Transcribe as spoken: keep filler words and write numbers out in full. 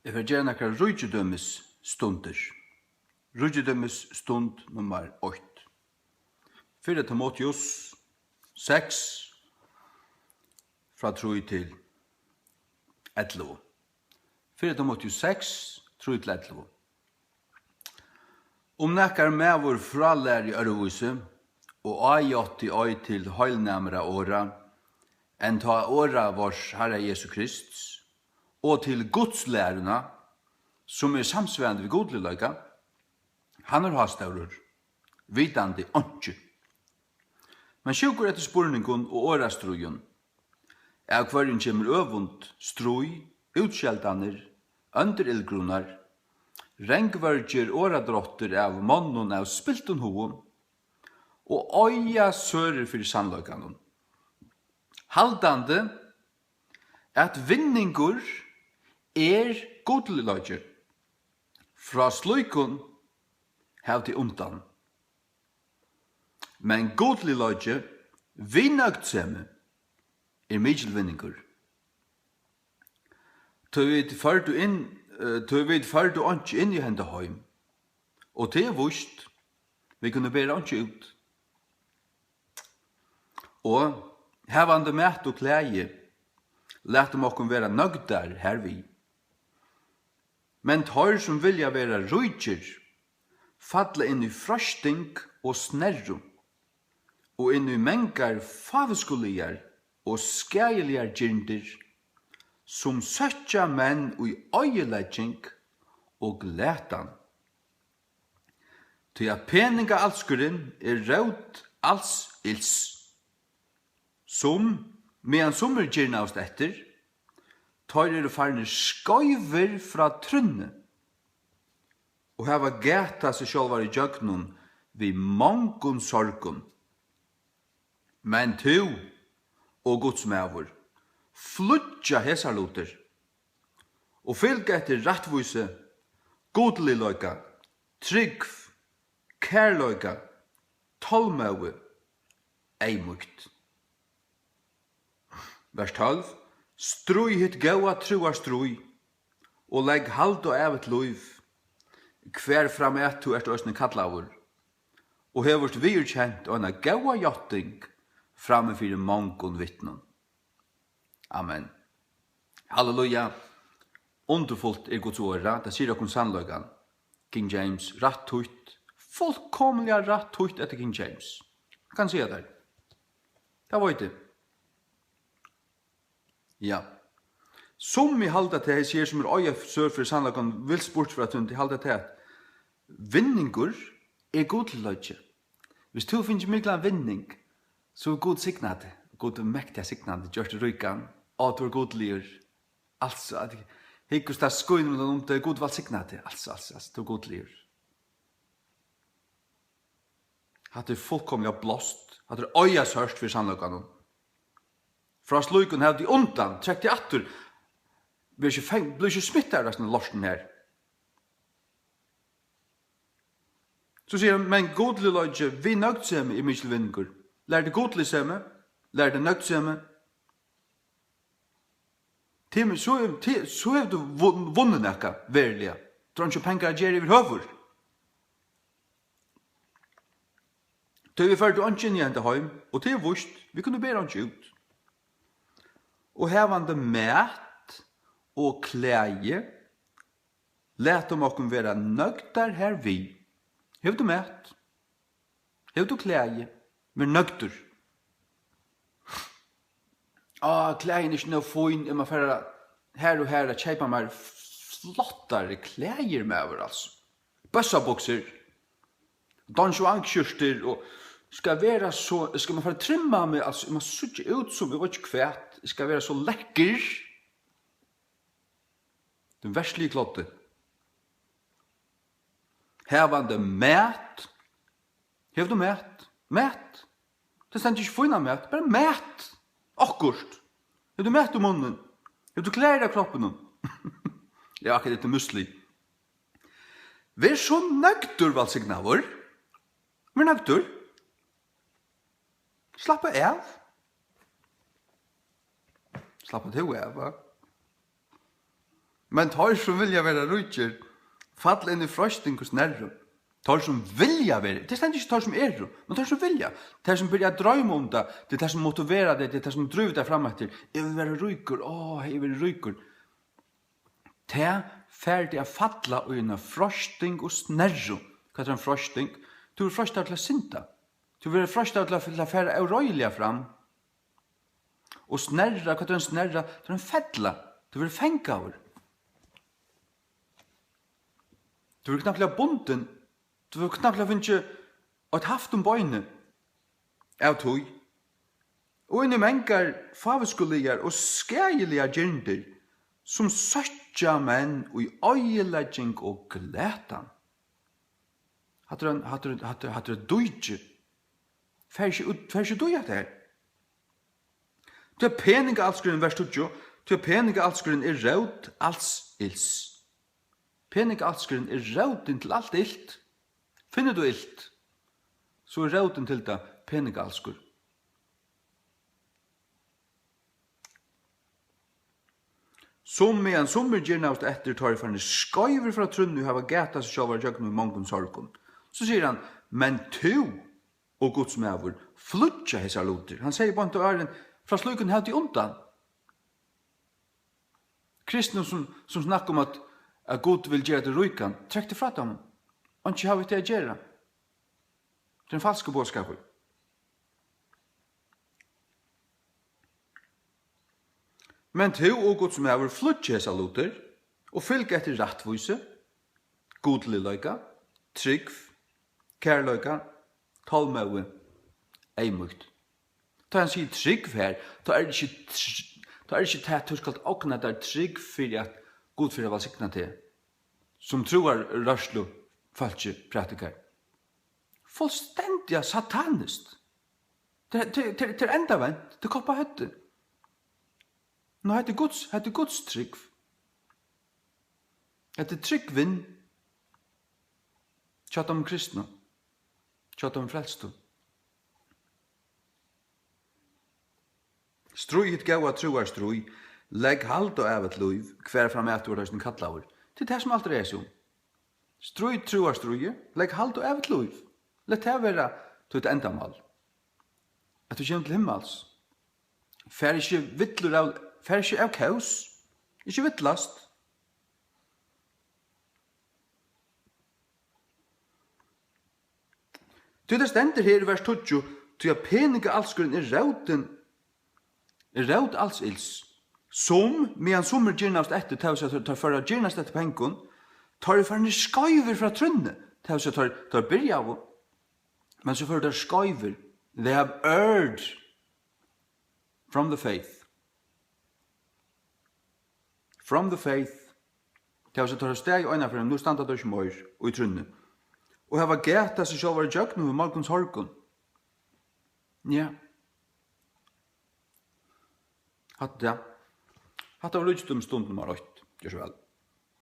Eg vil gera nakrar ríkidømisstundir. Ríkidømisstund nummar eitt. Fyrra Timoteus seks, frá trý til ellivu. Fyrra Timoteus seks, trý til ellivu. Um nakar maður frálæri øðrvísi, og ájátti ei til heilnæmra orða, enn tá orða vors Harra Jesu Krists, og til gudslæruna, sum er samsvarandi við gudligleika, hann er hástórur, vitandi einki, men sjúkur eftir spurningum og orðastríðum, av hvørjum kemur øvund, stríð, útskeldanir, óndir illgrunnar, rangvørgir orðadráttir av monnum av spiltum hugum, og eiga sørir fyri sannleikanum, haldandi, at vinningur er gudligleiki. Frá slíkum hav teg undan. Men gudligleiki við nøgdsemi er mikil vinningur. Tí vit førdu inn, eh, tí vit førdu einki inn í henda heim, og tað er víst, vit kunnu bera einki út. Og havandi mat og klæði, latum okkum vera nøgdar hervið. Men teir, sum vilja vera ríkir, falla inn í freisting og snerru, og inn í mangar fáviskuligar og skaðiligar girndir, sum søkkja menn í oyðilegging og glatan. Tí at peningaálskurin er rót als ills, sum, meðan summir girnaðust eftir, teir eru farnir skeivir frá trúnni og hava gatað seg sjálvar ígjøgnum við mongum sorgum. Men tú, o Guds maður, flýggja hesar lutir og fylg eftir rættvísi, gudligleika, trúgv, kærleika, tolmóði, eyðmýkt. Vers tólv: Stríð hitt góða trúarstríð og legg hald á ævigt lív, hvar framat tú ert eisini kallaður, og hevur viðurkent eina góða játting frammi fyri mongum vitnum. Amen. Halleluja. Undurfult er Guds orð, tað sigur okkum sannleikan. King James, rætt týtt, fullkomiliga rætt týtt eftir King James. Eg kann siga tær. Tað veit eg. Ja. Summi halda tað, hesi her, sum eru eiga sør fyri sannleikan, vilst burtur frá tí, tey halda tað, at vinningur er gudligleiki. Viss tú hevur fingið miklan vinning, so hevur Gud signað teg. Gud hevur mektiga signað teg, gjørt teg ríkan. Á, tú ert gudligur. Altso, at, hygg, hvussu tað skínur rundan um teg, Gud vælsigni teg. Altso, altso, altso, tú ert gudligur. Hatta er fullkomiliga blást. Hatta er oyggjasvart fyri sannleikanum. Frá slíkum hav teg undan, trekk teg aftur. Blív ikki feng-, blív ikki smittaður av hesum lortin her. So sigur hann, men gudligleiki við nøgdsemi er mikil vinningur. Lær teg gudligsemi, lær teg nøgdsemi. Til, so, til, so hevur tú vun-, vunnið nakað, veruliga. Tú hevur einki pengar at gera yvirhøvur. Tí vit førdu einki inn í henda heim, og tað er víst, vit kunnu bera einki út. Og havandi mat og klæði, latum okkum vera nøgdar hervið. Hevur tú mat? Hevur tú klæði? Ver nøgdur. Á, klæðini eru ikki nóg fín, eg má fara har og har at keypa mær flottari klæðir, maður, altso. Bøssabuksur, Don Juan-skjúrtur, og skal vera so, skal man fara at trimma meg, altso, eg má síggja út sum, eg veit ikki hvat, eg skal vera so lekkur. Tann verðsligi kloddi. Havandi mat. Hevur tú mat? Mat? Tað stendur ikki fínan mat, bara mat. Okkurt. Hevur tú mat í munnin? Hevur tú klæðir á kroppinum? Ja, akkurát, tað er músli. Ver so nøgdur, vælsignaður. Ver nøgdur. Slappa av. Slappa tú av, va? Men teir, sum vilja vera ríkir, falla inn í freisting og snerru. Teir, sum vilja vera, tað stendur ikki teir, sum eru, men teir, sum vilja. Teir, sum byrja at droyma um tað, tað er teir, sum motivera tey, tað er teir, sum dríva tey fram eftir. Eg vil vera ríkur, áh, eg vil vera ríkur. Tað fær teg at falla í eina freisting og snerru. Hvat er ein freisting? Tú verður freistaður til at synda. Tú verður freistaður til at, til at fara óreiðiliga fram. Og snerra, hvat er ein snerra? Tað er ein fella. Tú verður fangaður. Tú verður knappliga bundin. Tú verður knappliga fingið eitt haft um beinið av tí. Og inn í mangar fáviskuligar og skaðiligar girndir, sum søkkja menn í oyðilegging og glatan. Hatta er ein, hatta er, hatta er, hatta er eitt díki. Far ikki út, far ikki út í hatta her. Tí at peningaálskurin, vers tíggju, tí at peningaálskurin er rót als ills. Peningaálskurin er rótin til alt ilt. Finnur tú ilt, so er rótin til tað peningaálskur. Sum meðan summir girnast eftir, tá eru farnir skeivir frá trúnni og hava gatað seg sjálvar gjøgnum í mongum sorgum. So sigur hann, men tú, o Guds maður, flýggja hesar lutir. Hann segði beint á áðrenn, frá slíkum hav teg undan. Kristnum, sum, sum snakka um, at, at Gud vil gera teg ríkan, trekk teg frá teimum. Einki hava við teg at gera. Tað er ein falskur boðskapur. Men tú, o Guds maður, flýggja hesar lutir og fylg eftir rættvísi, gudligleika, trúgv, kærleika, tolmóði, eyðmýkt. Tá hann sigur trúgv her, tá er ikki tr-, tá er ikki tað, at tú skalt ogna tær trúgv fyri, at Gud fer at vælsigna teg, sum trúarrørslufólkið prædikar. Fullstendiga sataniskt. Tað, tað, tað, tað er endavent, tað er kopp á høvdið. Nú, hetta er Guds, hetta er Guds trúgv. Hetta er trúgvin hjá teimum kristnu, hjá teimum frelstu. Stríð hitt góða trúarstríð, legg hald á ævigt lív, hvar framat tú ert eisini kallaður. Tað er tað, sum alt er sum. Stríð trúarstríðið, legg hald á ævigt lív. Lat tað vera títt endamál. At tú kemur til himmals. Far ikki villur av, far ikki av kós. Ikki villast. Tí tað stendur her í vers tíggju, tí at peningaálskurin er rótin, er rót als ills. Sum, meðan summir girnast eftir, tað vil siga, teir, teir fara at girnast eftir pengum, teir eru farnir skeivir frá trúnni, tað vil siga, teir, teir byrjaðu, men so fóru teir skeivir. They have erred from the faith. From the faith. Tað vil siga, teir hava staðið eina ferð, nú standa teir ikki meir í trúnni. Og hava gatað seg sjálvar ígjøgnum við mongum sorgum. Ja. Hatta, hatta var lítið um stund nummar eitt. Ger so væl.